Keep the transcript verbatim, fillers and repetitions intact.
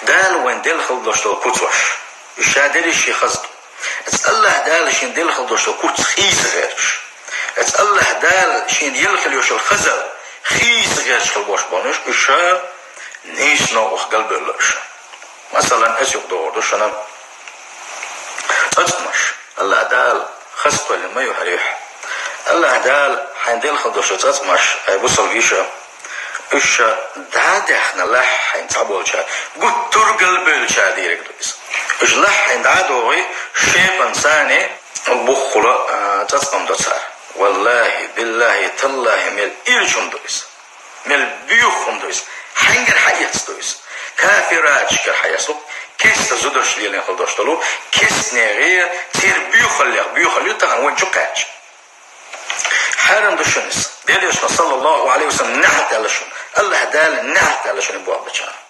Дала вайн делла хила долуш долу куцаш, уьш ша дерриш шен хаза ду. Эцу Аллаха Дала шен делла хила долуш долу куц хийца гӀерташ. Эцу Аллаха Дала шен делла хила йолуш йолу хаза хийца гӀерташ хила болуш болуш, уьш ша нийса новкъах галбевлла уьш. Масалан, аса юкъа догӀур ду шуна цӀацкъамаш. Аллаха Дала хаза кхоьллина ма ю хӀара юьхь. Аллаха Дала хьайн делла хила долуш долу цӀацкъамаш, хьайн бусалба йиша, уьш ша дӀа а даьхна лахьа хьайн цхьаболчара, гуттар а галбевллачара дийриг ду иза. Уьш лахьа хьайн дӀа а догӀий, шепан царна буххула, а, цӀацкъам до цара. Валлахи, биллахи, таллахи, мел ирчун ду иза. Мел боьха хӀума ду иза. Хьаьнгара хьаэцна ду иза? Кафирашкара хьаэцна ду. Кеста зударш лелийна хила долуш долу, кестнега церан боьхаллех боьхалла ю тахана вайн чу кхаьчна. Хьарам ду шуна иза. Делан Элчано, саллаллаху Ӏалайхи ва саллам, неӀалт аьлла шуна. Аллаха Дала неӀалт аьлла шуна и болх бечарна.